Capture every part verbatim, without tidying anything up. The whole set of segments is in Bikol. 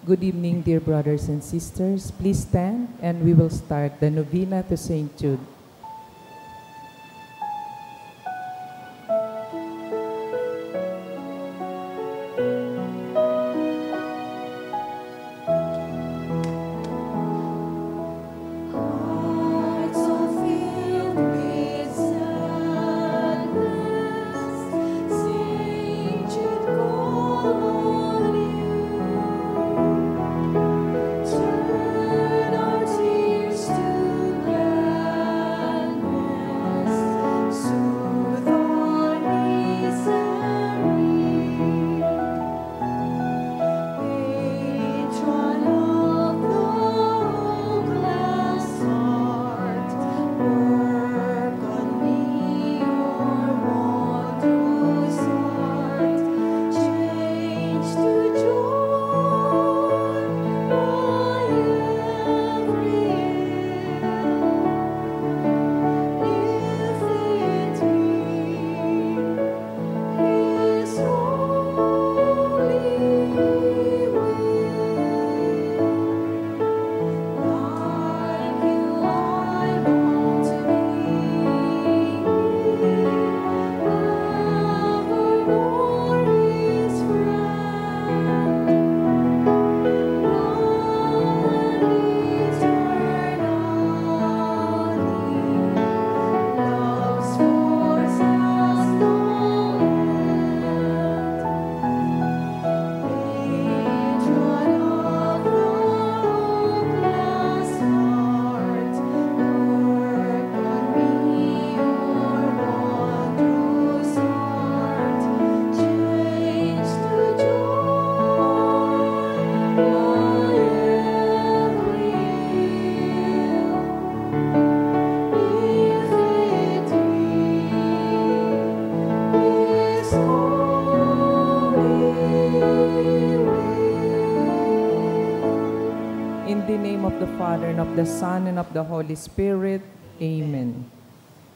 Good evening, dear brothers and sisters. Please stand and we will start the novena to Saint Jude. In the name of the Father, and of the Son, and of the Holy Spirit. Amen.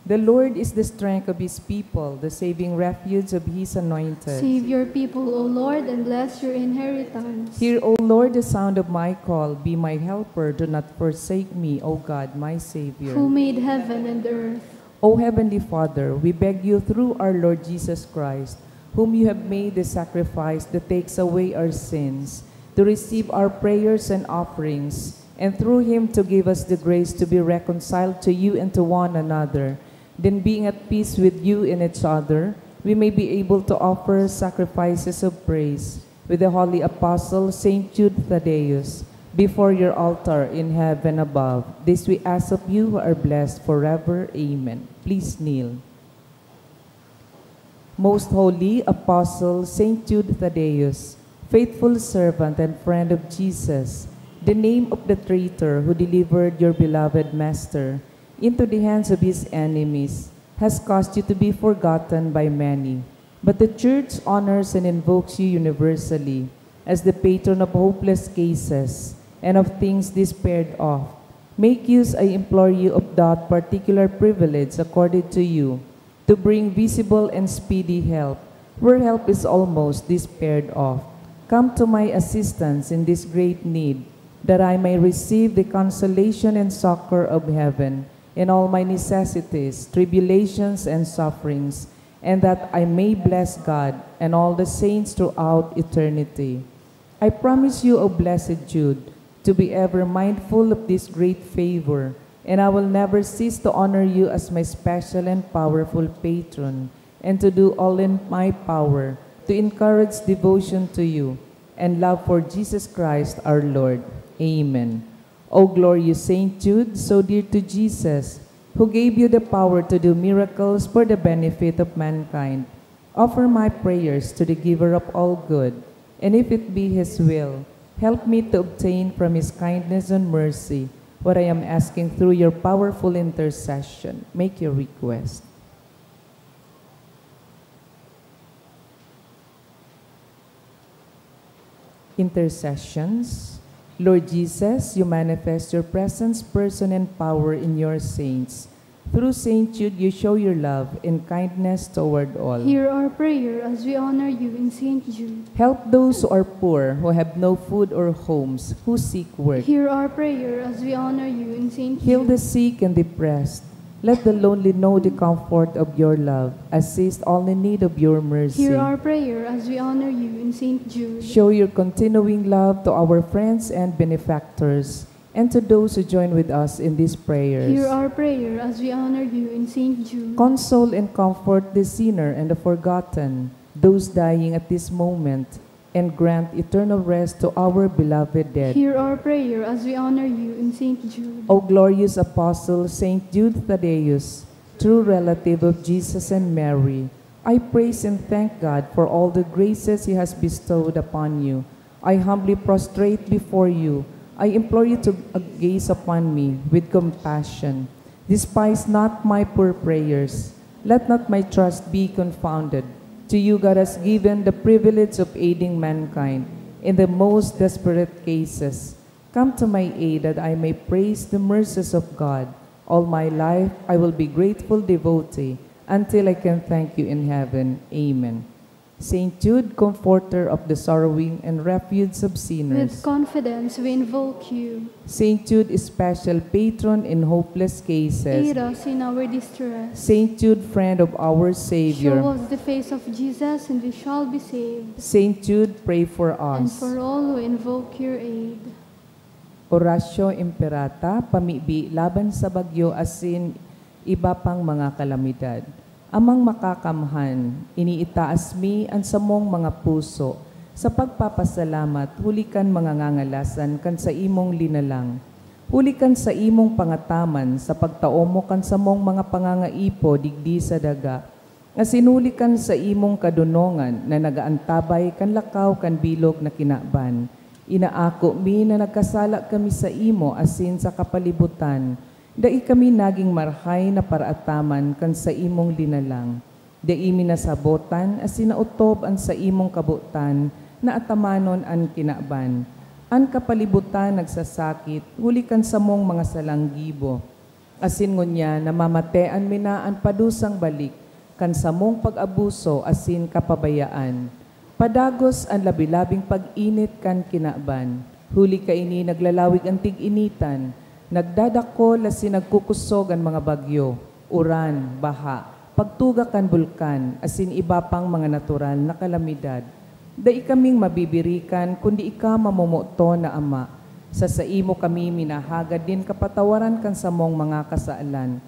The Lord is the strength of his people, the saving refuge of his anointed. Save your people, O Lord, and bless your inheritance. Hear, O Lord, the sound of my call. Be my helper. Do not forsake me, O God, my Savior. Who made heaven and earth. O Heavenly Father, we beg you through our Lord Jesus Christ, whom you have made the sacrifice that takes away our sins, to receive our prayers and offerings, and through him to give us the grace to be reconciled to you and to one another. Then, being at peace with you and each other, we may be able to offer sacrifices of praise with the holy apostle Saint Jude Thaddeus before your altar in heaven above. This we ask of you who are blessed forever. Amen. Please kneel. Most holy apostle Saint Jude Thaddeus, faithful servant and friend of Jesus, the name of the traitor who delivered your beloved master into the hands of his enemies, has caused you to be forgotten by many. But the Church honors and invokes you universally as the patron of hopeless cases and of things despaired of. Make use, I implore you, of that particular privilege accorded to you to bring visible and speedy help, where help is almost despaired of. Come to my assistance in this great need, that I may receive the consolation and succor of heaven in all my necessities, tribulations, and sufferings, and that I may bless God and all the saints throughout eternity. I promise you, O blessed Jude, to be ever mindful of this great favor, and I will never cease to honor you as my special and powerful patron, and to do all in my power to encourage devotion to you and love for Jesus Christ our Lord. Amen. O glorious Saint Jude, so dear to Jesus, who gave you the power to do miracles for the benefit of mankind, offer my prayers to the Giver of all good, and if it be His will, help me to obtain from His kindness and mercy what I am asking through your powerful intercession. Make your request. Intercessions. Lord Jesus, you manifest your presence, person, and power in your saints. Through Saint Jude, you show your love and kindness toward all. Hear our prayer as we honor you in Saint Jude. Help those who are poor, who have no food or homes, who seek work. Hear our prayer as we honor you in Saint Heal Jude. The sick and depressed. Let the lonely know the comfort of your love. Assist all in need of your mercy. Hear our prayer as we honor you in Saint Jude. Show your continuing love to our friends and benefactors, and to those who join with us in these prayers. Hear our prayer as we honor you in Saint Jude. Console and comfort the sinner and the forgotten, those dying at this moment, and grant eternal rest to our beloved dead. Hear our prayer as we honor you in Saint Jude. O glorious Apostle Saint Jude Thaddeus, true relative of Jesus and Mary, I praise and thank God for all the graces He has bestowed upon you. I humbly prostrate before you. I implore you to gaze upon me with compassion. Despise not my poor prayers. Let not my trust be confounded. To you God has given the privilege of aiding mankind in the most desperate cases. Come to my aid that I may praise the mercies of God. All my life I will be grateful devotee until I can thank you in heaven. Amen. Saint Jude, comforter of the sorrowing and refuge of sinners. With confidence we invoke you. Saint Jude, special patron in hopeless cases. Aid us in our distress. Saint Jude, friend of our Savior. Show us the face of Jesus and we shall be saved. Saint Jude, pray for And us. For all who invoke your aid. Oratio Imperata, pamibi laban sa bagyo asin iba pang mga kalamidad. Amang Makakamhan, iniitaas mi an samong mga puso sa pagpapasalamat huli kan mga ngangalasan kan saimong linalang, huli kan saimong pangataman sa pagtao mo kan samong mga pangangaipo digdi sa daga, asin huli kan saimong kadonongan na nag-aantabay kan lakaw kan bilog na kinaban. Inaako mi na nagkasala kami saimo asin sa kapalibutan. Dai kami naging marahay na paraataman kan saimong linalang. Dai mi nasabotan asin naotob an saimong kabotan na atamanon an kinaban. An kapalibutan nagsasakit huli kan samong mga salang gibo. Asin ngunyan namamatean mi na an padusang balik kan samong pag-abuso asin kapabayaan. Padagos an labi-labing pag-init kan kinaban. Huli kaini naglalawig an tig-initan, nagdadakol asin nagkukusog an mga bagyo, uran, baha, pagtuga kan bulkan, asin iba pang mga natural na kalamidad. Dai kaming mabibirikan kundi ika mamomoton na Ama. Sa saimo kami minahagad nin kapatawaran kan samong mga kasalan.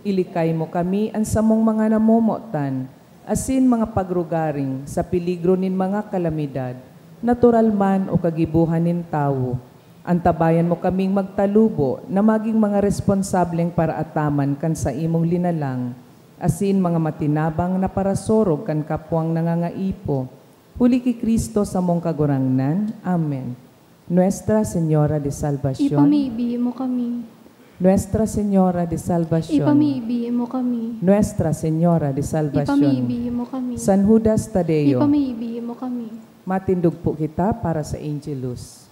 Ilikay mo kami an samong mga namomotan asin mga pagrugaring sa peligro nin mga kalamidad, natural man o kagibohan nin tawo. Antabayan mo kaming magtalubo na magin mga responsableng paraataman kan saimong linalang, asin mga matinabang na parasorog kan kapwang nangangaipo. Huli ki Cristo samong Kagurangnan. Amen. Nuestra Señora de Salvacion. Ipamibi mo kami. Nuestra Señora de Salvacion. Ipamibi mo kami. Nuestra Señora de Salvacion. Ipamibi mo kami. San Judas Tadeo. Ipamibi mo kami. Matindog po kita para sa Angelus.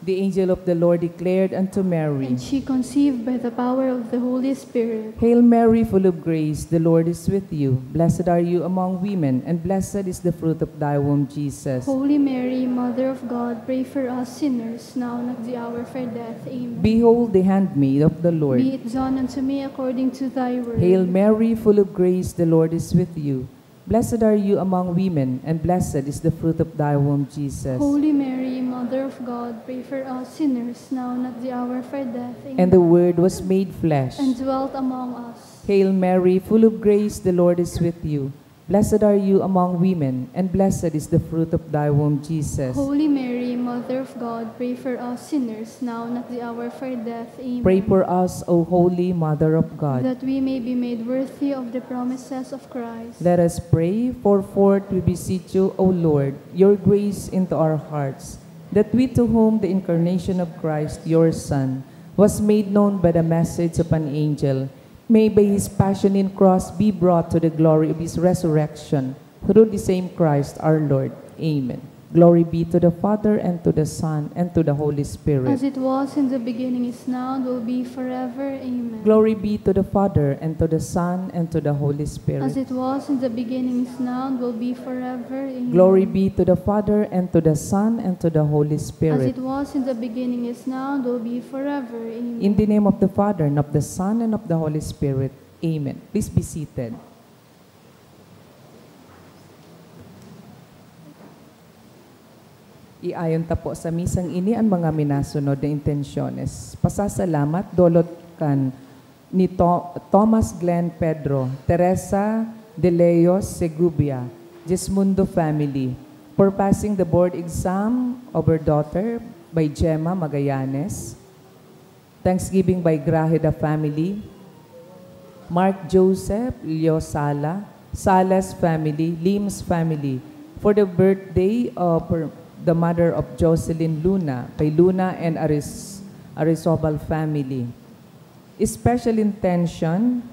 The angel of the Lord declared unto Mary, And she conceived by the power of the Holy Spirit. Hail Mary, full of grace, the Lord is with you. Blessed are you among women, and blessed is the fruit of thy womb, Jesus. Holy Mary, Mother of God, pray for us sinners, now and at the hour of our death. Amen. Behold the handmaid of the Lord. Be it done unto me according to thy word. Hail Mary, full of grace, the Lord is with you. Blessed are you among women, and blessed is the fruit of thy womb, Jesus. Holy Mary, Mother of God, pray for us sinners, now and at the hour of our death. Amen. And the Word was made flesh. And dwelt among us. Hail Mary, full of grace, the Lord is with you. Blessed are you among women, and blessed is the fruit of thy womb, Jesus. Holy Mary, Mother of God, pray for us sinners, now and at the hour of our death. Amen. Pray for us, O Holy Mother of God. That we may be made worthy of the promises of Christ. Let us pray. Pour forth, we beseech you, O Lord, your grace into our hearts, that we, to whom the incarnation of Christ, your Son, was made known by the message of an angel, may by his passion and cross be brought to the glory of his resurrection, through the same Christ our Lord. Amen. Glory be to the Father, and to the Son, and to the Holy Spirit. As it was in the beginning, is now, and will be forever. Amen. Glory be to the Father, and to the Son, and to the Holy Spirit. As it was in the beginning, is now, and will be forever. Amen. Glory be to the Father, and to the Son, and to the Holy Spirit. As it was in the beginning, is now, and will be forever. Amen. In the name of the Father, and of the Son, and of the Holy Spirit. Amen. Please be seated. Iayon ta po sa misang ini an mga minasunod na intensyones. Pasasalamat, dolot kan ni To-, Thomas Glenn Pedro, Teresa de Leos Segubia, Gismundo family, for passing the board exam of her daughter by Gemma Magallanes. Thanksgiving by Grajeda family, Mark Joseph Leosala, Salas family, Lims family, for the birthday of her, the mother of Jocelyn Luna, by Luna and Aris-, Arizobal family. Special intention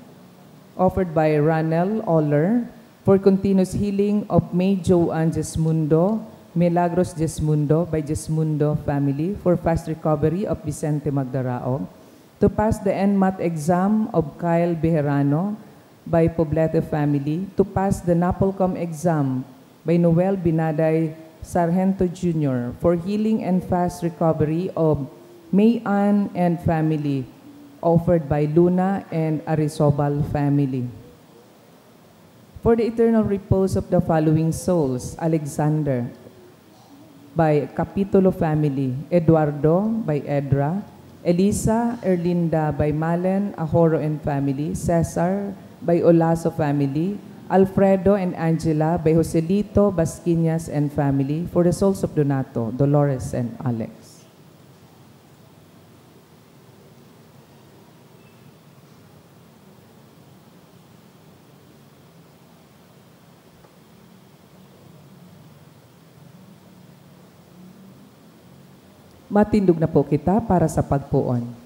offered by Ranel Oller, for continuous healing of May Joan Gismundo, Milagros Gismundo by Gismundo family, for fast recovery of Vicente Magdarao, to pass the N MAT exam of Kyle Bejerano by Poblete family, to pass the NAPOLCOM exam by Noel Binaday Sargento Junior, for healing and fast recovery of May Ann and family, offered by Luna and Arizobal family. For the eternal repose of the following souls: Alexander, by Capitulo family; Eduardo, by Edra; Elisa, Erlinda, by Malen, Ahoro and family; Cesar, by Olaso family; Alfredo and Angela, by Joselito, Basquiñas and family; for the souls of Donato, Dolores and Alex. Matindog na po kita para sa pagpoon.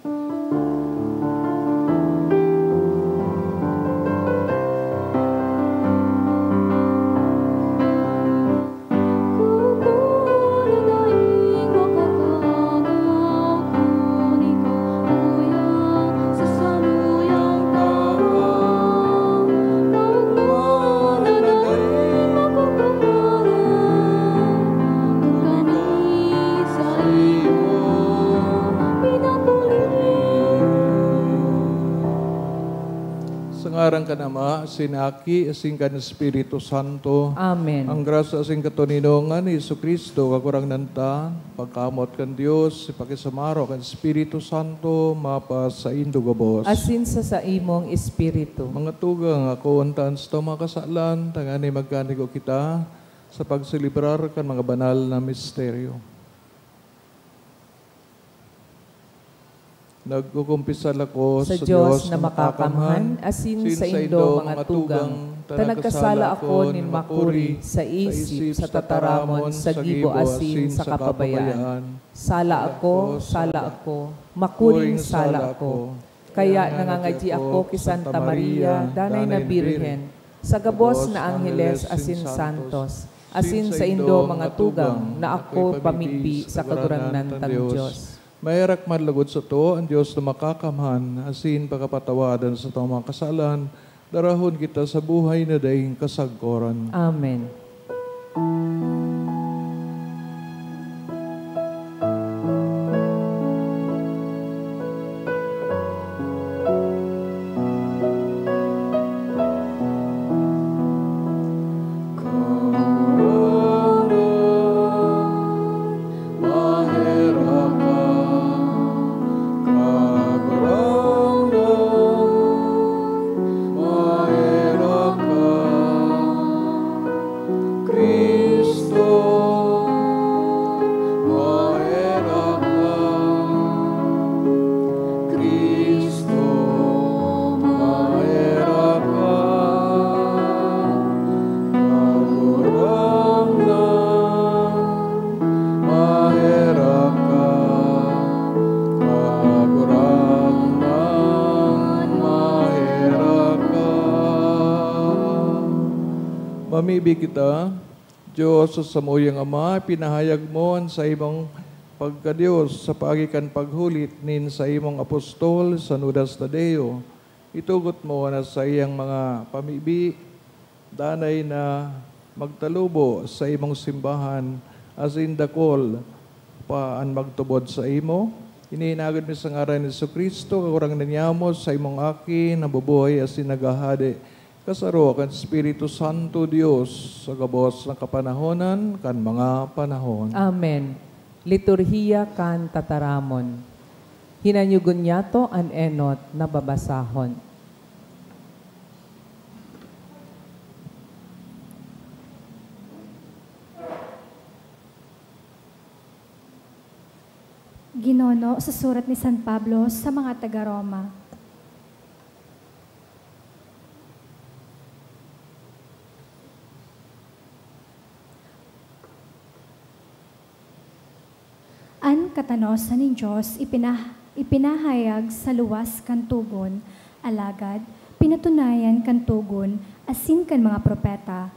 Sa ngaran kan Ama, asin Aki, asin kan Espiritu Santo. Amen. Ang grasya asin katoninongan ni Jesu-Cristo, Kagurangnan ta, pagkamoot kan Dios, pakisumaro kan Espiritu Santo, mapasaindo gabos. Asin sa saimong espiritu. Mga tugang, akoon ta an satong mga kasalan, tanganing magkanigo kita sa pagselebrar kan mga banal na misteryo. Nagkukumpisal ako sa Dios na makakamhan, asin saindo, mga tugang, ta nagkasala ako nin makuri sa isip, sa tataramon, sa gibo, asin sa kapabayaan. Sala ako, sala ako, makuring sala ako. Kaya nangangadyi ako ki Santa Maria, danay na Birhen, sa gabos na angheles asin santos, asin saindo, mga tugang, na ako pamigbi sa Kagurangnan tang Dios. Maherak man logod sato an Dios na makakamhan, asin pakapatawadan satong mga kasalan, darahon kita sa buhay na daing kasagkoran. Amen. Cristo, maherak ka. Cristo, maherak ka. Kagurangnan, maherak ka. Kagurangnan, maherak ka. Mamibi kita. Dios, sa samuyang Ama, pinahayag mo an saimong pagka-Dios sa paagi kan paghulit nin saimong apostol, San Judas Tadeo. Itugot mo na saiyang mga pamibi, danay na magtalubo sa imong simbahan, asin dakul pa an magtubod saimo. Ini hinagod mi sa ngaran ni Jesu-Cristo, Kagurangnan niamo, saimong Aki, nabubuhay asin naghahade, kasaro kan Espiritu Santo, Dios, sa gabos na kapanahonan kan mga panahon. Amen. Liturhiya kan Tataramon. Hinanyugon niyato an enot na babasahon. Ginono sa surat ni San Pablo sa mga taga-Roma. An katanosan nin Dios ipinah-, ipinahayag sa luwas kan togon, alagad pinatunayan kan togon asin kan mga propeta.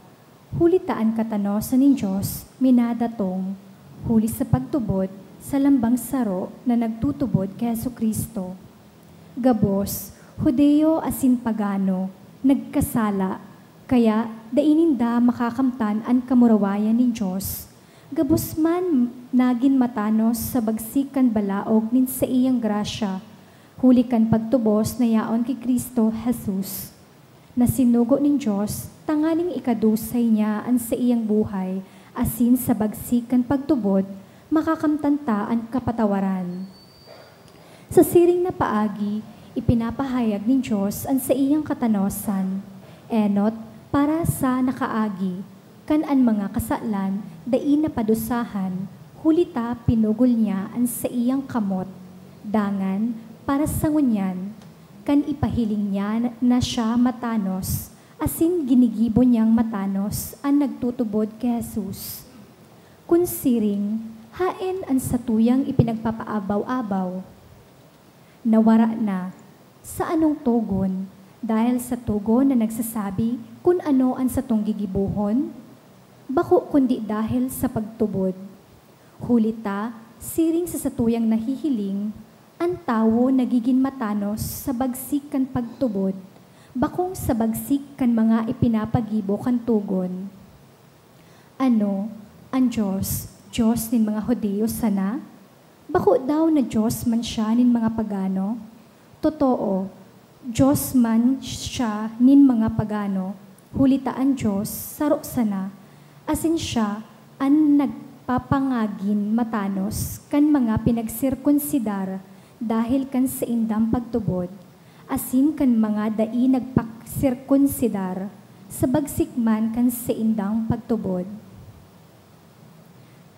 Huli ta an katanosan nin Dios minadatong huli sa pagtubod sa lambang saro na nagtutubod ki Jesu-Cristo. Gabos, Judio asin pagano, nagkasala, kaya dai ninda makakamtan an kamurawayan nin Dios. Gabos man nagin matanos sa bagsik kan balaog nin saiyang grasya, huli kan pagtubos na yaon ki Cristo Jesus, na sinugo nin Dios tanganing ikadusay niya an saiyang buhay, asin sa bagsik kan pagtubod, makakamtan ta an kapatawaran. Sa siring na paagi, ipinapahayag nin Dios an saiyang katanosan, enot para sa nakaagi, kan an mga kasalan dai napadusahan, huli ta pinugol niya an saiyang kamot. Dangan, para sa ngunyan, kan ipahiling niya na siya matanos, asin ginigibo niyang matanos an nagtutubod ki Jesus. Kun siring, haen an satuyang ipinagpapaabaw-abaw? Nawara na. Sa anong togon? Dahil sa togon na nagsasabi kun ano an satong gigibohon? Bako, kundi dahil sa pagtubod. Huli ta, siring sa satuyang nahihiling, an tawo nagigin matanos sa bagsik kan pagtubod, bakong sa bagsik kan mga ipinapagibo kan togon. Ano, an Dios, Dios nin mga Judio sana? Bako daw na Dios man siya nin mga pagano? Totoo, Dios man siya nin mga pagano, huli ta an Dios saro sana, asin siya an nagpapangagin matanos kan mga pinagsirkunsidar dahil kan saindang pagtubod, asin kan mga dai nagpasirkunsidar, sa bagsik man kan saindang pagtubod.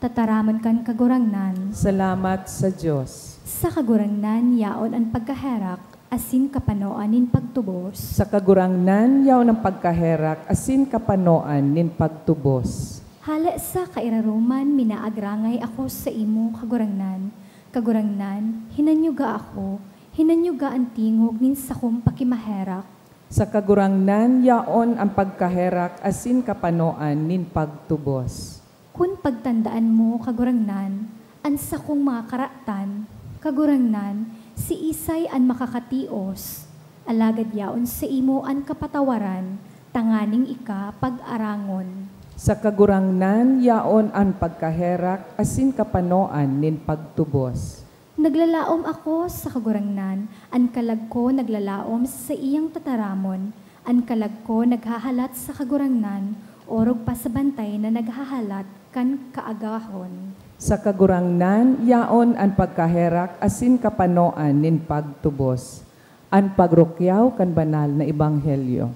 Tataramon kan Kagurangnan. Salamat sa Dios. Sa Kagurangnan yaon an pagkaherak asin kapanoan nin pagtubos. Sa Kagurangnan yaon an pagkaherak asin kapanoan nin pagtubos. Hale sa kairaroman minaagrangay ako saimo, Kagurangnan. Kagurangnan, hinanyuga ako, hinanyuga an tingog nin sakong pakimaherak. Sa Kagurangnan yaon an pagkaherak asin kapanoan nin pagtubos. Kun pagtandaan mo, Kagurangnan, an sakong mga karatan, Kagurangnan, siisay an makakatios? Alagad yaon saimo an kapatawaran, tanganing ika pag-arangon. Sa Kagurangnan yaon an pagkaherak asin kapanoan nin pagtubos. Naglalaom ako sa Kagurangnan, an kalag ko naglalaom sa saiyang tataramon, an kalag ko naghahalat sa Kagurangnan, orog pa sa bantay na naghahalat kan kaagahon. Sa Kagurangnan yaon an pagkaherak asin kapanoan nin pagtubos. An pagrukyaw kan banal na ebanghelyo.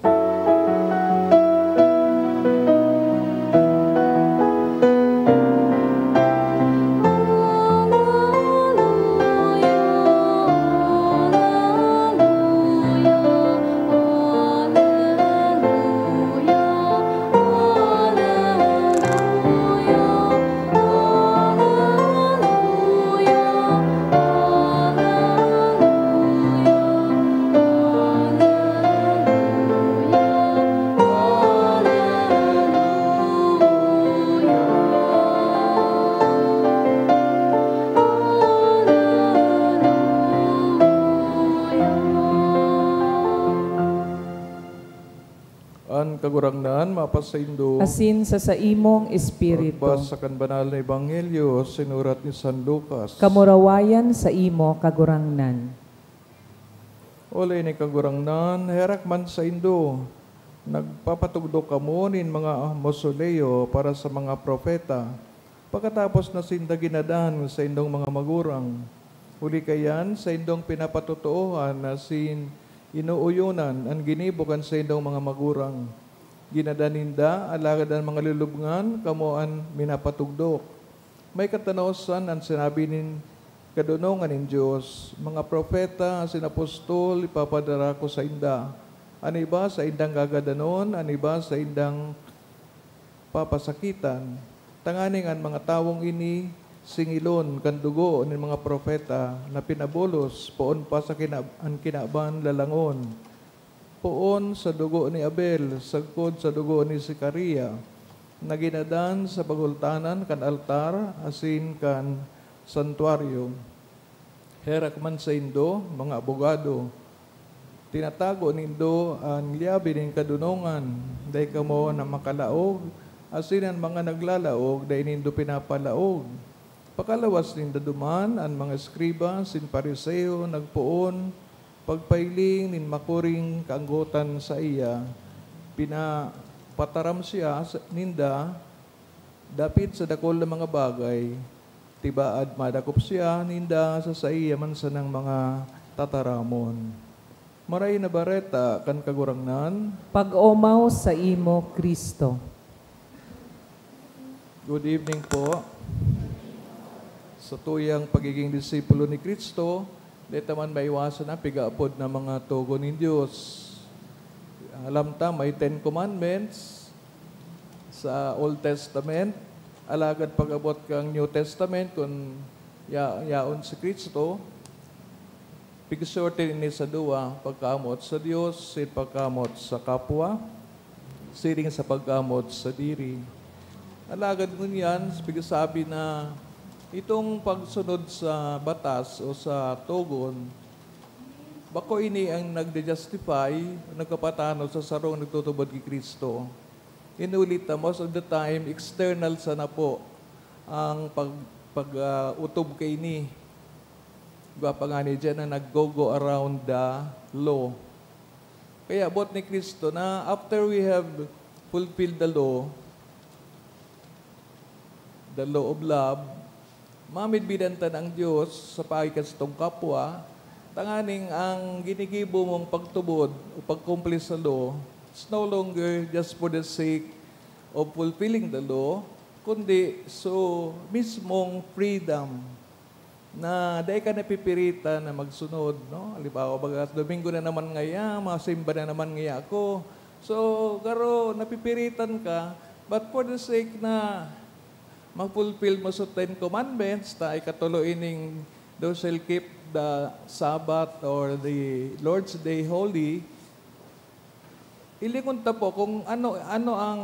Kagurangnan, mapasaindo. Asin sa saimong espiritu. Pagbasa kan Banal na Ebanghelyo, sinurat ni San Lucas. Kamurawayan sa imo, Kagurangnan. Olay ni Kagurangnan, herak man saindo, nagpapatugdok kamo nin mga mausoleo para sa mga propeta, pakatapos na sinda ginadan saindong mga magurang. Huli kaiyan, saindong pinapatotoohan na sin inooyonan an ginibo kan saindong mga magurang. Ginadan ninda, alagad an mga lulubngan, kamo an minapatugdok. May katanosan an sinabi nin kadonongan nin Dios, "Mga propeta asin apostol ipapadara ko sainda. An iba saindang gagadanon, an iba saindang papasakitan, tanganing an mga tawong ini singilon kan dugo nin mga propeta na pinabulos poon pa sa kina-, an kinaban lalangon." Poon sa dugo ni Abel sagkod sa dugo ni Zakaria, na ginadan sa pagultanan kan altar asin kan santuaryo. Herak man saindo, mga abogado, tinatago nindo an lyabe nin kadonongan. Dai kamo na makalaog, asin an mga naglalaog dai nindo pinapalaog. Pakalawas ninda duman, an mga eskriba asin Fariseo nagpoon pagpahiling nin makuring kaanggotan saiya, pinapataram siya sa, ninda dapit sa dakul na mga bagay, tibaad madakop siya ninda sa saiya man sanang mga tataramon. Marahay na Bareta kan Kagurangnan. Pag-omaw saimo, Cristo. Good evening po. Sa tuyang pagiging disipulo ni Cristo, di ta man maiwasan ang pigaapod na mga togon nin Dios. Alam ta, may Ten Commandments sa Old Testament. Alagad pag-abot kang New Testament, kun ya-, yaon si Cristo, pigsorte ini sa duwa, pagkamoot sa Dios, asin pagkamoot sa kapwa, siring sa pagkamoot sadiri. Alagad ngunyan, pigsasabi na itong pagsunod sa batas o sa togon, bako ini ang nagde-justify o nagpapatanod sa sarong nagtutubod ki Cristo. Inulit na, most of the time, external sana po ang pag-, pag, ah, otob kaini. Igwa pa ngani diyan na naggo-go around the law. Kaya boot ni Cristo na after we have fulfilled the law, the law of love, mamidbidan ta na ang Dios sa paagi kan satong kapwa, tanganing ang ginigibo mong pagtubod o pag-comply sa law, it's no longer just for the sake of fulfilling the law, kundi so mismong freedom na dai ka napipiritan na magsunod, no? Halimbawa, baga, "Domingo na naman ngaya, masimba na naman ngaya ako." So, garo, napipiritan ka, but for the sake na ma-fulfill mo sa Ten Commandments, ta ikatulo ining, "Thou shalt keep the Sabbath or the Lord's Day holy." Ilingon ta po kung ano, ano ang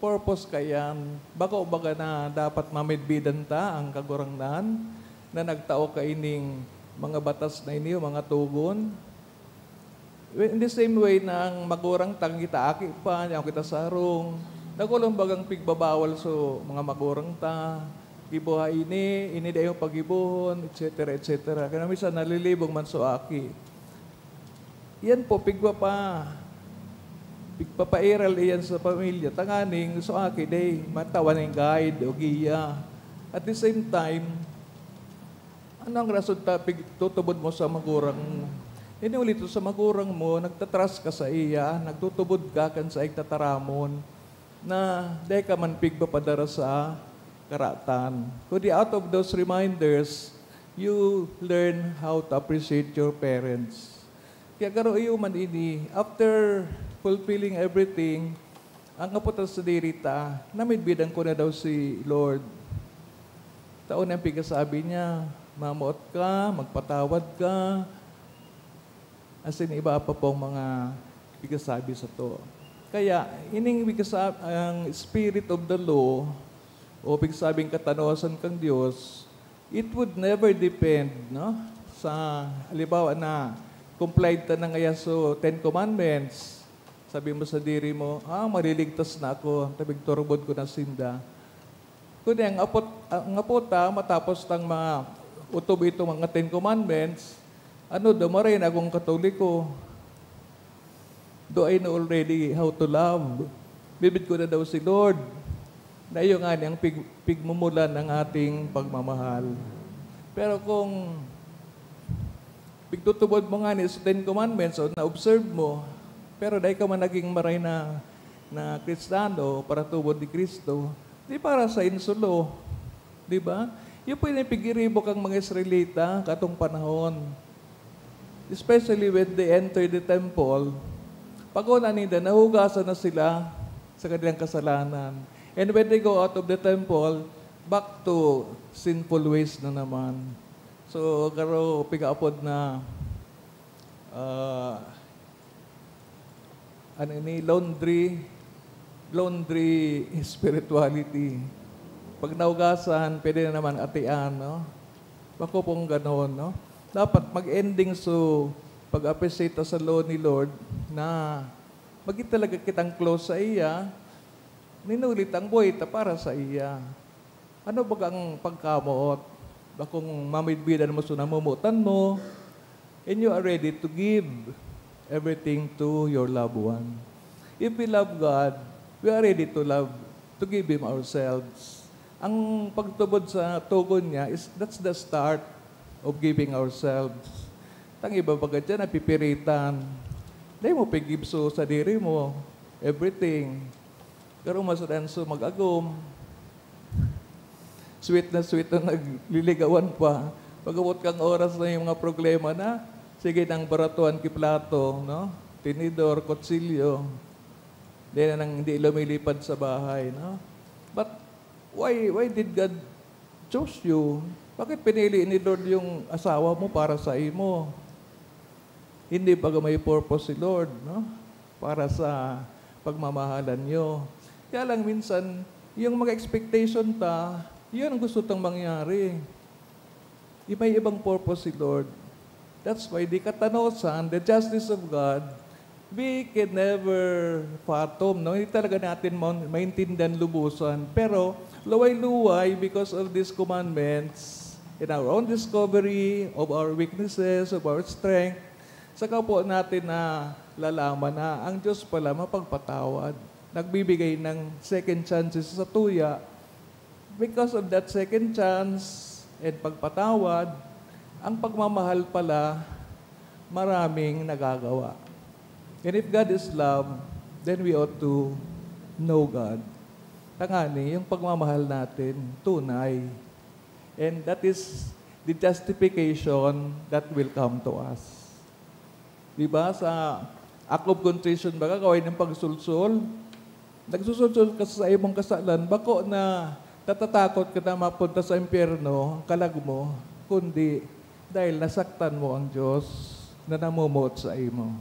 purpose kaiyan. Bako baga na dapat mamidbidan ta ang Kagurangnan na nagtao kaining mga batas na ini o mga togon? Well, in the same way na ang magurang ta, kita aki pa, yaon kita sa harong, dakul an bagang pigbabawal sa mga magurang ta, "Giboha ini, ini dai mo pagibohon," et cetera, et cetera. Kaya minsan nalilibong man sa aki. Iyan po, pigwa pa. Pigpapairal iyan sa pamilya. Tanganing, so aki, dai matawan ning guide o giya. At the same time, ano ang rason ta pigtutubod mo sa magurang mo? Ini ulit sa magurang mo, nagtatras ka sa iya, nagtutubod ka kan saing tataramon, na dai ka man pigpapadara sa karatan. Kundi out of those reminders, you learn how to appreciate your parents. Kaya garo iyo man ini, after fulfilling everything, ang apot sa diri ta, namidbidan ko na daw si Lord. Tao na ang pigasabi niya, "Mamoot ka, magpatawad ka," asin iba pa pong mga pigasabi sato. Kaya, ining pigasa-, ang spirit of the law, o pigasabing katanosan kan Dios, it would never depend, no? Sa, halimbawa na, complied ta na ngaya sa Ten Commandments, Sabi mo sa diri mo, "Ah, maliligtas na ako, ta pigturubod ko na sinda." Kundi ang apot-, ang apot ta, matapos tang mga utob itong mga Ten Commandments, ano daw, maray na akong Katoliko. Do I know already how to love? Midbid ko na daw si Lord. Na iyo ngani ang pig-, pigmumulan ng ating pagmamahal. Pero kung pigtutubod mo ngani sa Ten Commandments o na-observe mo, pero dai ka man naging maray na, na Kristiyano, paratubod ni Cristo, di para sa insulo, di ba? Yung pinipigiribo kang mga Israelita katong panahon. Especially when they enter the temple, pag-una ninda, nahugasan na sila sa kanilang kasalanan. And when they go out of the temple, back to sinful ways na naman. So, garo, pigaapod na, ah, ano ini, laundry, laundry spirituality. Pag naugasan, pwede na naman atian, no? Bako pong ganon, no? Dapat mag-ending so pag-appreciate ta sa law ni Lord na magin talaga kitang close sa iya, ninuli ta ang buhay ta para sa iya. Ano baga ang pagkamoot? Bakong mamidbidan mo sa namomotan mo, and you are ready to give everything to your loved one. If we love God, we are ready to love, to give Him ourselves. Ang pagtubod sa tugon niya is, that's the start of giving ourselves. Tang iba baga dyan, napipiritan. Dai mo pigibso sa diri mo, everything. Pero mas ranso mag-agom. Sweet na sweet na nagliligawan pa. Pag-abot kang oras na yung mga problema na, sige nang baratuan ki plato, no? Tinidor, kutsilyo. Di na nang, hindi lumilipad sa bahay, no? But why, why did God chose you? Bakit pinili ni Lord yung asawa mo para sa imo? Hindi ba may purpose si Lord, no? Para sa pagmamahalan nyo. Kaya lang minsan, yung mga expectation ta, yun ang gusto tang mangyari. May ibang purpose si Lord. That's why the katanosan, the justice of God, we can never fathom, no? Hindi talaga natin ma-, maintindihan lubusan. Pero luway-luway, because of these commandments, in our own discovery of our weaknesses, of our strength, saka po natin nalalaman na ang Diyos pala mapagpatawad. Nagbibigay ng second chances sa tuya. Because of that second chance and pagpatawad, ang pagmamahal pala maraming nagagawa. And if God is love, then we ought to know God. Tangani, yung pagmamahal natin, tunay. And that is the justification that will come to us. Di ba? Sa Act of Contrition, baga, kaway ng pagsulsol. Nagsusulsol ka sa imong kasalan, bako na natatakot ka na mapunta sa impyerno, kalag mo, kundi dahil nasaktan mo ang Diyos na namumuot sa imo.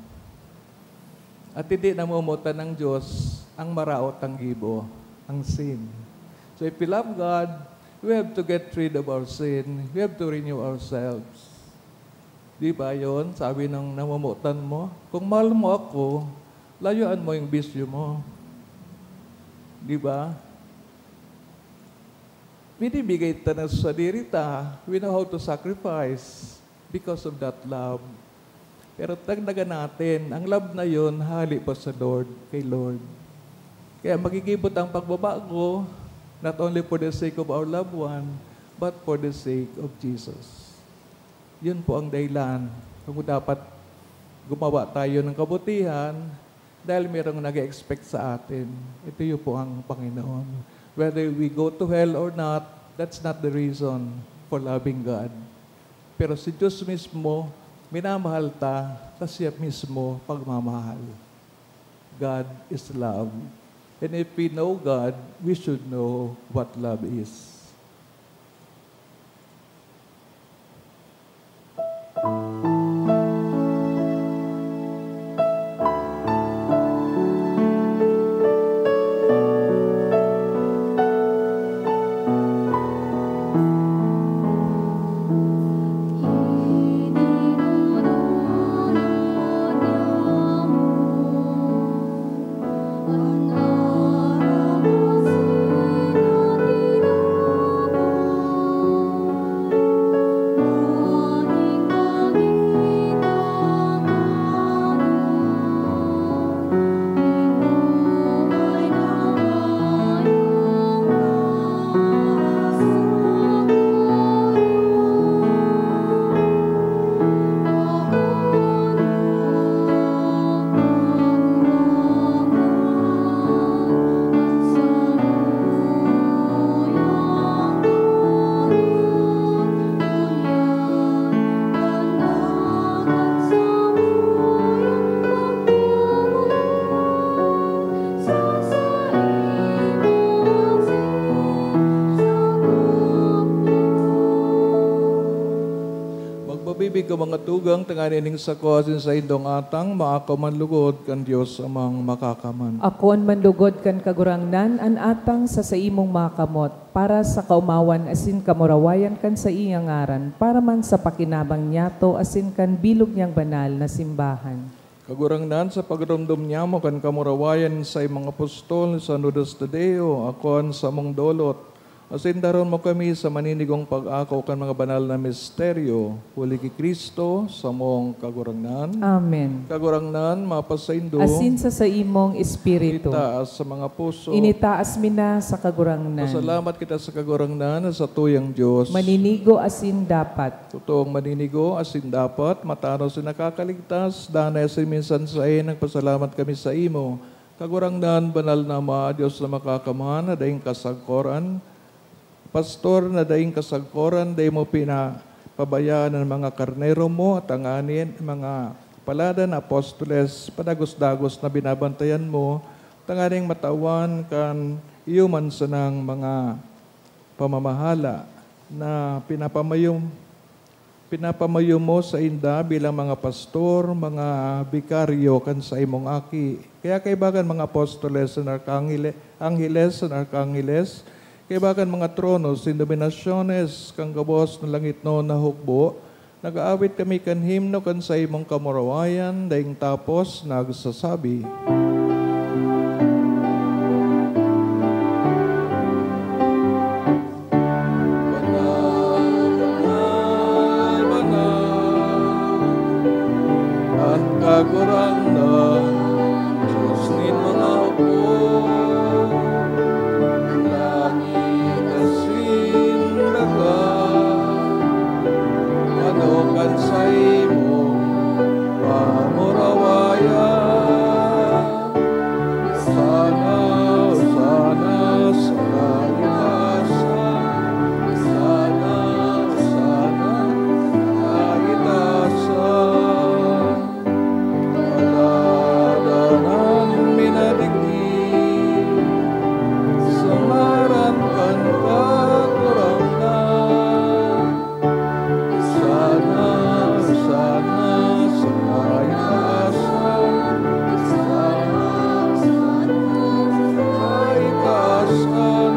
At hindi namumutan ng Diyos ang maraot ang gibo, ang sin. So if we love God, we have to get rid of our sin. We have to renew ourselves. Di ba yon? Sabi ng namumutan mo, "Kung mahal mo ako, layuan mo yung bisyo mo." Di ba? Binibigay ta na sa diri ta. We know how to sacrifice because of that love. Pero tagdagan natin, ang love na yon hali pa sa Lord, kay Lord. Kaya magigibo tang pagbabago, not only for the sake of our loved one, but for the sake of Jesus. Yun po ang dahilan kung dapat gumawa tayo ng kabutihan dahil merong nag-expect sa atin. Ito yun po ang Panginoon. Whether we go to hell or not, that's not the reason for loving God. Pero si Diyos mismo, minamahal ta, ta siya mismo pagmamahal. God is love. And if we know God, we should know what love is. Ibig ko mga tugang, tanganing ning sako asin saindong atang, maakaw man lugod kan Dios Amang Makakaman. Akoon man lugod kan Kagurangnan an atang sa saimong makamot, para sa kaomawan asin kamurawayan kan saiyang ngaran, para man sa pakinabang niyato asin kan bilog niyang banal na simbahan. Kagurangnan, sa pagromdom niyamo kan kamurawayan sa imong apostol, San Judas Tadeo, akoon samong dolot, asin daron mo kami sa maninigong pag-ako kan mga banal na misteryo, huli ki Cristo, samong Kagurangnan. Amen. Kagurangnan, mapasaindo. Asin sa saimong espiritu. Itaas sa mga puso. Initaas mi na sa Kagurangnan. Pasalamat kita sa Kagurangnan na satuyang Dios. Maninigo asin dapat. Totoong maninigo asin dapat, matanos na nakakaligtas, danay asin minsan saen, nagpasalamat kami saimo. Kagurangnan, banal na Ama, Dios na makakaman, na daing kasagkoran, pastor na daing kasagkoran, dai mo pinapabayaan an mga karnero mo, tanganing mga palad na apostoles, padagos-dagos na binabantayan mo, tanganing matawan kan iyo man sanang mga pamamahala na pinapamayo, pinapamayo mo sainda bilang mga pastor, mga bikaryo kan saimong Aki. Kaya kaiba kan mga apostoles asin arkangele-, angheles asin arkangeles, kaiba kan mga tronos asin dominasyones kan gabos na langitnon na hukbo, nag-aawit kami kan himno kan saimong kamurawayan, daing tapos nagsasabi, "Banal, banal, banal, an Kagurangnan, Dios nin mga hukbo." Langit asin daga, ano kan saimong kamurawayan? Hosana, Hosana sa kaitaasan. Hosana, Hosana sa kaitaasan. Kaladanan minadigdi sa ngaran kan Kagurangnan. Hosana, Hosana sa kaitaasan. Hosana, Hosana sa kaitaasan.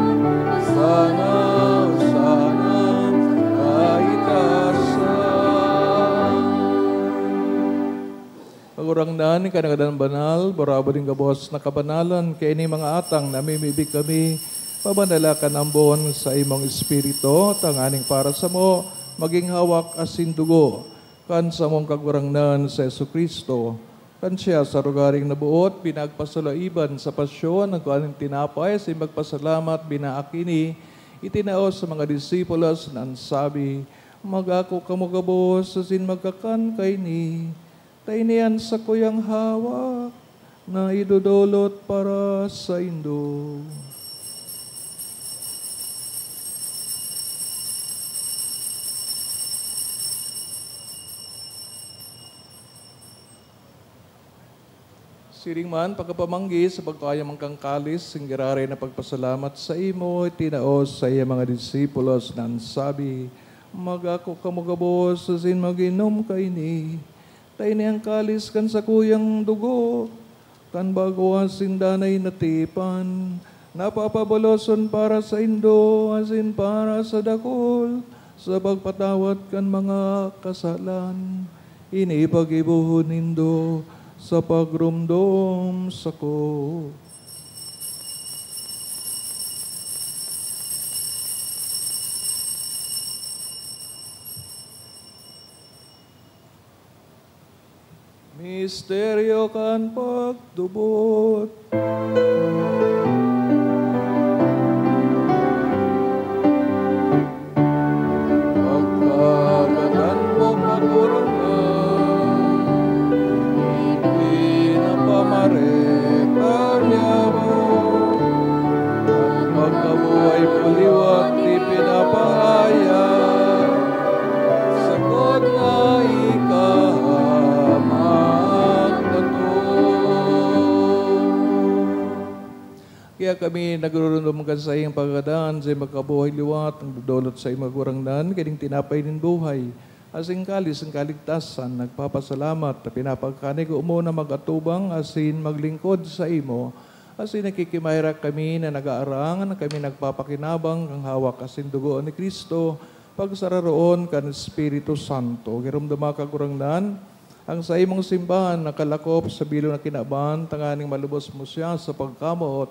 Hosana, Hosana sa kaitaasan. Kagurangnan, ika na gadan banal, barabod nin gabos na kabanalan, kaya ini mga atang namimibi kami, pabanala kan ambon sa imong Espiritu, tanganing para samo, magin hawak asin dugo kan samong Kagurangnan si Jesu-Cristo. Kan siya sa rogaring naboot, pinagpasaloiban sa pasyon, nagkua nin tinapay, asin magpasalamat, binaak ini, itinao sa mga disipulos, na an sabi, "Mag-ako kamo gabos asin magkakan kaini." Ta ini an sakuyang hawak na idodolot para saindo. Siring man, pagkapamanggi sa pagkayamang kan kalis, nin giraray na pagpasalamat saimo, itinao sa iya mga disipulos na an sabi, "Mag-ako kamo gabos asin mag-inom kaini." Ta ini an kalis kan sakuyang dugo, kan bago asin danay na tipan, na papaboloson para saindo asin para sa dakul, sa pagpatawad kan mga kasalan. Ini paggibohon nindo sa pagromdom sako. Misteryo kan pagtubod. Pagkagadan mo, Kagurangnan, ipinapamareka niamo. An pagkabuhay mo liwat ipinapahayag, sagkod na ika magdatong. Kaya kami nagrurundom kan saiyang pagkagadan, sa pagkabuhay liwat, nagdodolot sa imo, Kagurangnan, kaning tinapay nin buhay. Asin kalis nin kaligtasan, nagpapasalamat ta pinapagkanigo mo na mag-atubang asin maglingkod saimo. Asin nakikimaherak kami na nag-aarang na kami nagpapakinabang kan hawak asin dugo ni Cristo, pagsararoon kan Espiritu Santo. Giromdoma, Kagurangnan, ang saimong simbahan nakalakop sa bilog na kinaban, tanganing malubos mo siya sa pagkamoot,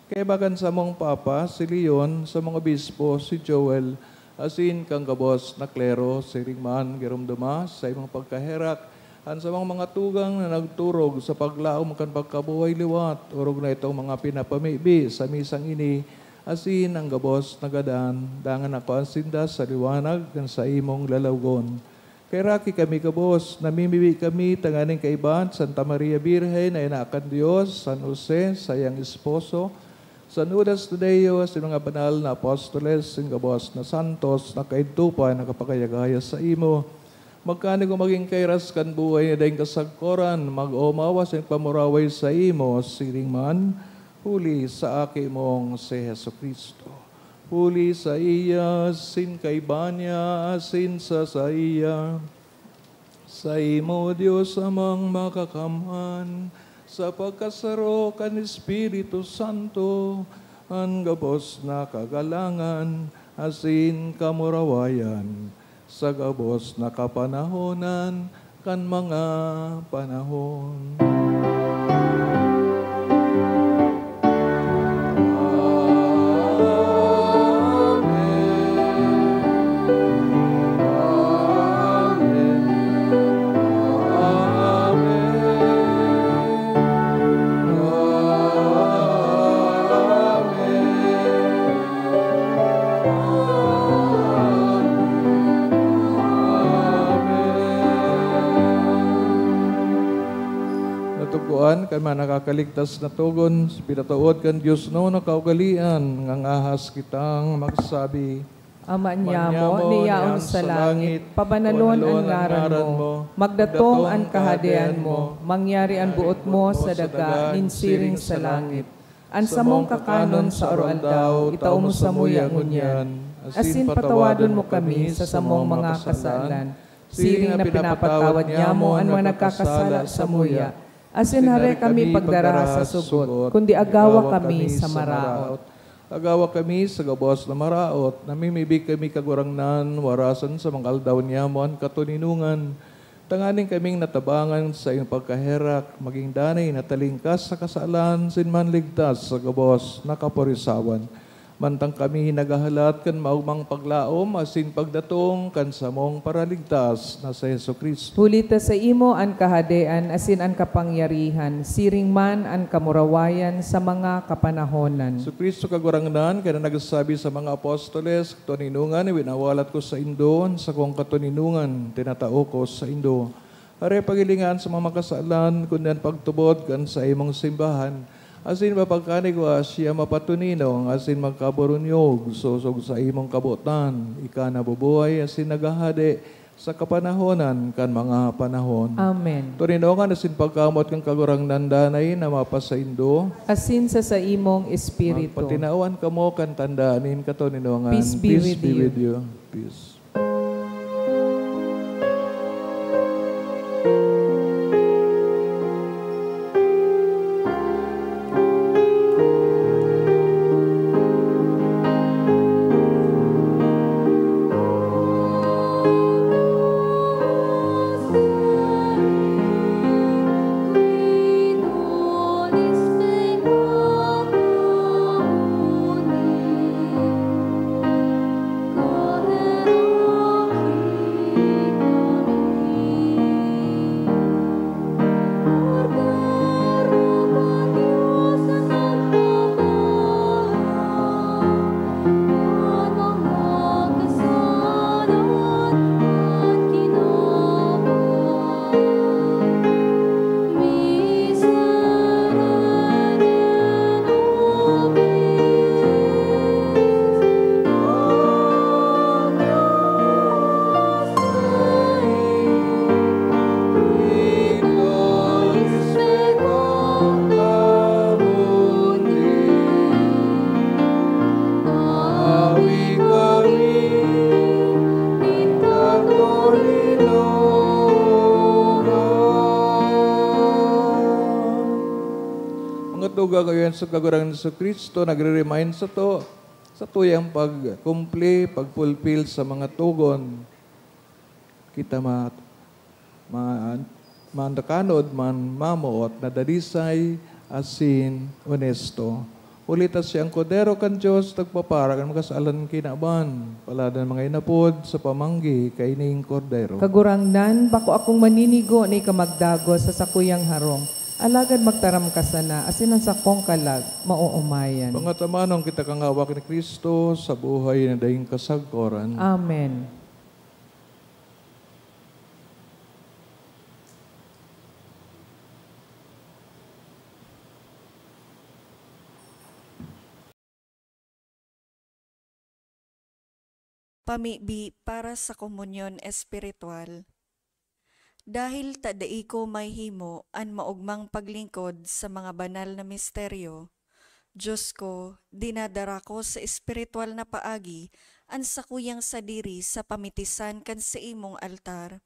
kaiba kan samong Papa, si Leon, samong Obispo, si Joel, asin kan gabos na klero. Siring man, giromdoma sa imong pagkaherak an samong mga tugang na nagturog sa paglaom kan pagkabuhay liwat, orog na itong mga pinapamibi sa misang ini, asin ang gabos na gadan, dangan akoan sinda sa liwanag kan saimong lalawgon. Kaheraki kami gabos, namimibi kami tanganing kaiba an Santa Maria Birhen na ina kan Dios, San Jose, saiyang esposo, San Judas Tadeo, asin mga banal na apostoles, asin gabos na santos na kaidto pa nakapagayagaya saimo. Magkanigo magin kairas kan buhay na daing kasagkoran, mag-omaw asin pamuraway saimo, siring man, huli sa Aki mong si Jesu-Cristo. Huli saiya, asin kaiba niya, asin sa saiya. Saimo, Dios Amang Makakamhan, sa pagkasaro kan Espiritu Santo, an gabos na kagalangan asin kamurawayan, sa gabos na kapanahonan kan mga panahon. Natugdoan kan mga nakakaligtas na togon, pinatawad kan Dios na kaugalean, ngangaas kitang magsabi, Ama niamo, niamo, niyaon sa langit, pabanalon an ngaran mo, magdatong an kahadean mo, mangyari an boot mo sa daga nin siring sa langit. An samong kakanon sa aroaldaw, itao mo samuya ngunyan, asin patawadon mo kami sa samong mga kasalan, siring na pinapatawad niamo an mga nagkakasala samuya. Asin hare kami pagdara sa sugot, kundi agawa kami sa maraot. Agawa kami sa gabos na maraot, namimibi kami, Kagurangnan, warasan sa mga aldaw niamo an katoninongan, tanganing kaming natabangan sa iyong pagkaherak, magin danay na talingkas sa kasalan, asin manligtas sa gabos na kaporisawan. Mantang kami naghahalat kan maogmang paglaom asin pagdatong kan samong Paraligtas na si Jesu-Cristo. Huli ta saimo an kahadean asin an kapangyarihan, siring man an kamurawayan sa mga kapanahonan. Jesu-Cristo, Kagurangnan, kaya na nagsabi sa mga apostoles, "Katoninongan winawalat ko saindo, an sakong katoninongan tinatao ko saindo." Hare paghilingan sa mga makasalan, kundi an pagtubod kan saimong simbahan, asin papagkanigwa siya mapatoninong asin magkaburunyog, sosog sa imong kabotan, ika nabubuhay asin naghahade sa kapanahonan kan mga panahon. Amen. Toninongan asin pagkamoot kan Kagurangnan danay na mapasaindo. Asin sa saimong espiritu. Magpatinawan kamo kan tanda nin katoninongan. Peace be with you. Peace. Sa Kagurang Jesu-Cristo, nagre-remind sato, satuyang pag-kumpli, pag-fulfill sa mga togon. Kita ma-, ma-, mandakanod man mamoot na dadisay asin onesto. Huli ta siya an Kordero kan Dios, nagpapara kan mga kasalan kinaban. Palad an mga inapod sa pamanggi kaining Kordero. Kagurangnan, bako akong maninigo na ika magdagos sa sakuyang harong. Alagad magtaram ka sana, asin an sakong kalag maoomayan. Pangatamanon kita kan hawak ni Cristo sa buhay na daing kasagkoran. Amen. Pamibi para sa komunyon espiritual. Dahil ta dai ko mahihimo an maogmang paglingkod sa mga banal na misteryo, Diyos ko, dinadara ko sa espiritual na paagi an sakuyang sadiri sa pamitisan kan saimong altar.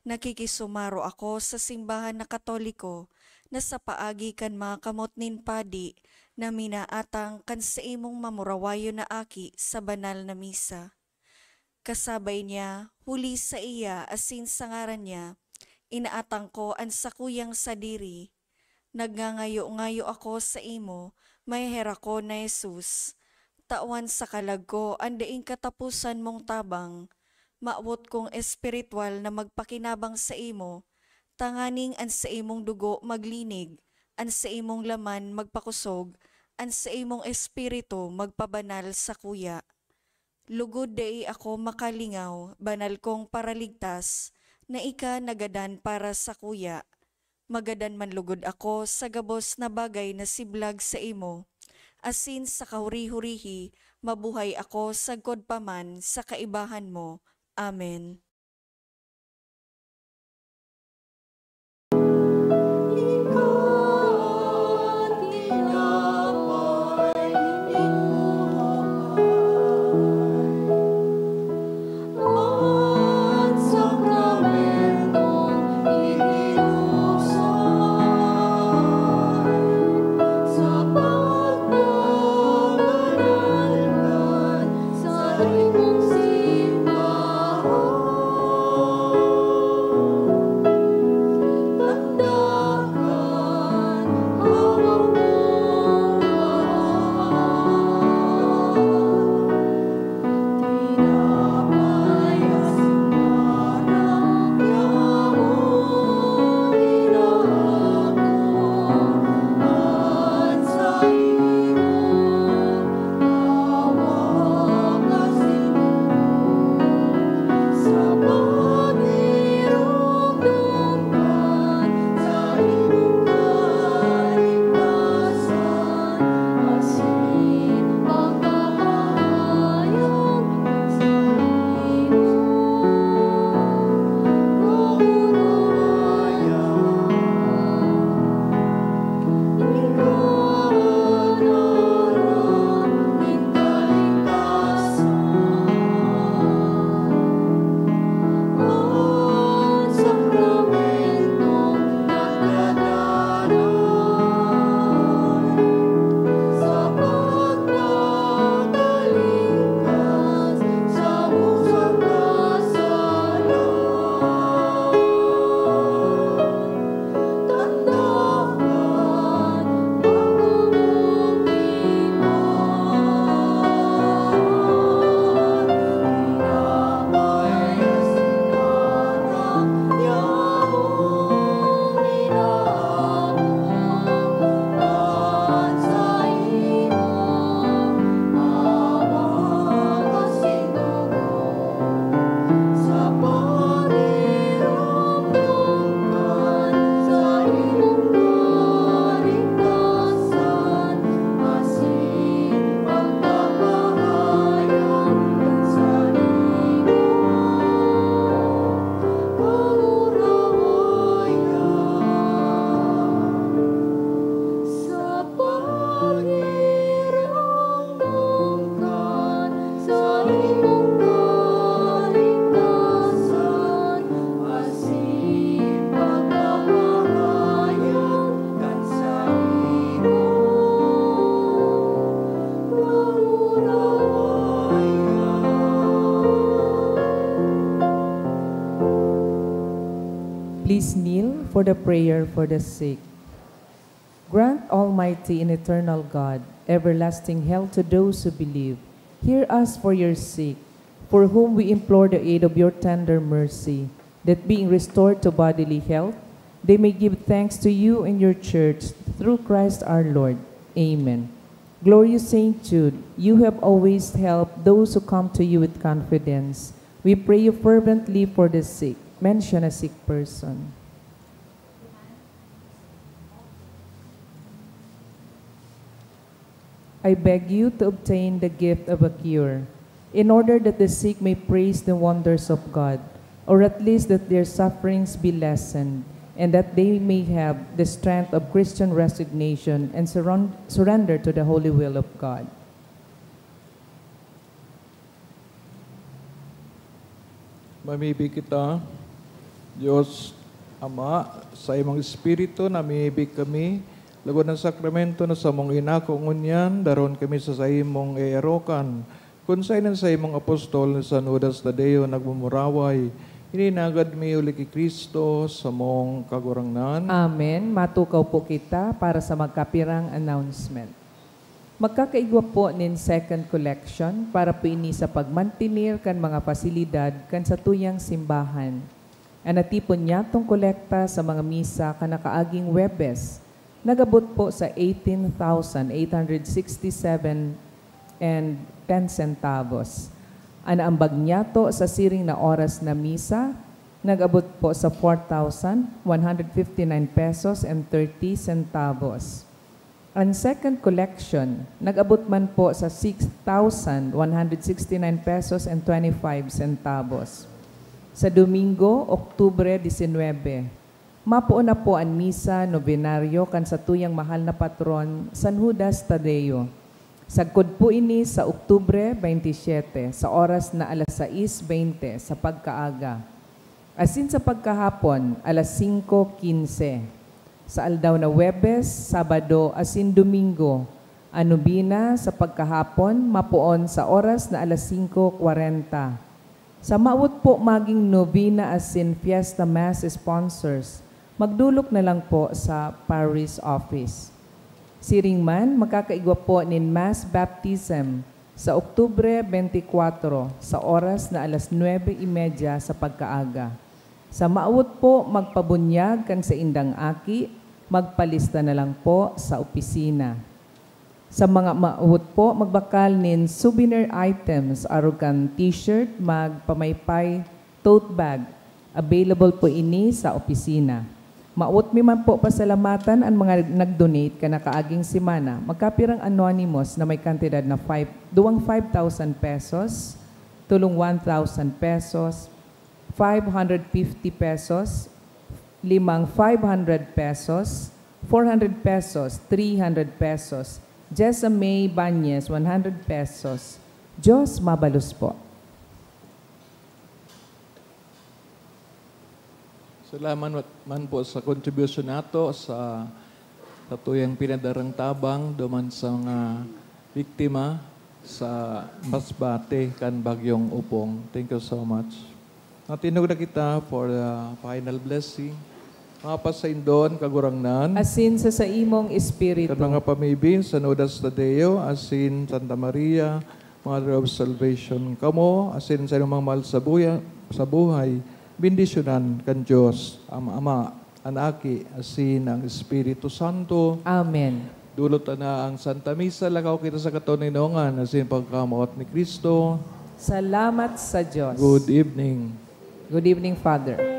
Nakikisumaro ako sa simbahan na Katoliko na sa paagi kan mga kamot nin padi na minaatang kan saimong mamurawayon na aki sa banal na misa. Kasabay niya, huli saiya asin sa ngaran niya, inaatang ko an sakuyang sadiri. Nagngangayo-ngayo ako saimo, maheherakon na Jesus. Tawan sa kalag ko an daing kataposan mong tabang. Mawot kong espiritual na magpakinabang saimo, tanganing an saimong dugo maglinig, an saimong laman magpakosog, an saimong espiritu magpabanal sakuya. Lugod dai ako makalingaw, banal kong Paraligtas, na ika nagadan para sakuya. Magadan man lugod ako sa gabos na bagay na siblag saimo, asin sa kahuri-hurihi mabuhay ako sagkod pa man sa kaibahan mo. Amen. Please kneel for the prayer for the sick. Grant, Almighty and eternal God, everlasting health to those who believe. Hear us for your sick, for whom we implore the aid of your tender mercy, that being restored to bodily health, they may give thanks to you and your church through Christ our Lord. Amen. Glorious Saint Jude, you have always helped those who come to you with confidence. We pray you fervently for the sick. Mention a sick person. I beg you to obtain the gift of a cure, in order that the sick may praise the wonders of God, or at least that their sufferings be lessened, and that they may have the strength of Christian resignation and surren-, surrender to the holy will of God. Mamibi kita. Dios Ama, sa imong Espiritu, namimibi kami, logod an sakramento na samong inako ngunyan, daron kami sa saimong eerokan. Kun saen an saimong apostol ni San Judas Tadeo nagmumuraway, ininagad mi huli ki Cristo, samong Kagurangnan. Amen. Matukaw po kita para sa magkapirang announcement. Magkakaigwa po nin second collection para po ini sa pagmantener kan mga pasilidad kan satuyang simbahan. An natipon niyatong kolekta sa mga misa kan nakaaging Huwebes nag-abot po sa eighteen thousand eight hundred sixty-seven and ten centavos. An naambag niyato sa siring na oras na misa nag-abot po sa four thousand one hundred fifty-nine pesos and thirty centavos. An second collection nag-abot man po sa six thousand one hundred sixty-nine pesos and twenty-five centavos. Sa Domingo, Oktubre disinwebe, mapoon na po an misa nobenaryo kan satuyang mahal na patron, San Judas Tadeo. Sagkod po ini sa Oktubre twenty-seven, sa oras na alas sais beinte sa pagkaaga. Asin sa pagkahapon, alas singko quince. Sa aldaw na Huwebes, Sabado, asin Domingo, an nobena sa pagkahapon mapoon sa oras na alas singko kwarenta. Sa mawot po maging nobena asin Fiesta Mass sponsors, magdolok na lang po sa Parish Office. Siring man, makakaigwa po nin Mass Baptism sa Oktubre twenty-four, sa oras na alas nuebe y media sa pagkaaga. Sa mawot po magpabunyag kan saindang aki, magpalista na lang po sa opisina. Sa mga mawot po magbakal nin souvenir items, arog kan t-shirt, mug pamaypay, tote bag, available po ini sa opisina. Mawot mi man po pasalamatan an mga nag-donate kan nakaaging semana. Magkapirang anonymous na may kantidad na five, duwang five thousand pesos, tolong one thousand pesos, five hundred fifty pesos, limang five hundred pesos, four hundred pesos, three hundred pesos, Jessa May Banyes, one hundred pesos. Diyos mabalos po. Salamat man po sa kontribusyon nato sa satuyang pinadarang tabang duman sa mga biktima sa Masbate kan Bagyong Opong. Thank you so much. Natinug na kita for the final blessing. Mapasaindon, Kagurangnan. Asin sa saimong espiritu. Kan mga pamibin, San Judas Tadeo, asin Santa Maria, Mother of Salvation. Kamo, asin sa inyong mga mahal sa buya-, sa buhay, bendisyonan kan Dios, ang Ama, an Aki, asin ang Espiritu Santo. Amen. Dulot na ang Santa Misa, lakaw kita sa katoninongan, asin pagkamawot ni Cristo. Salamat sa Dios. Good evening. Good evening, Father.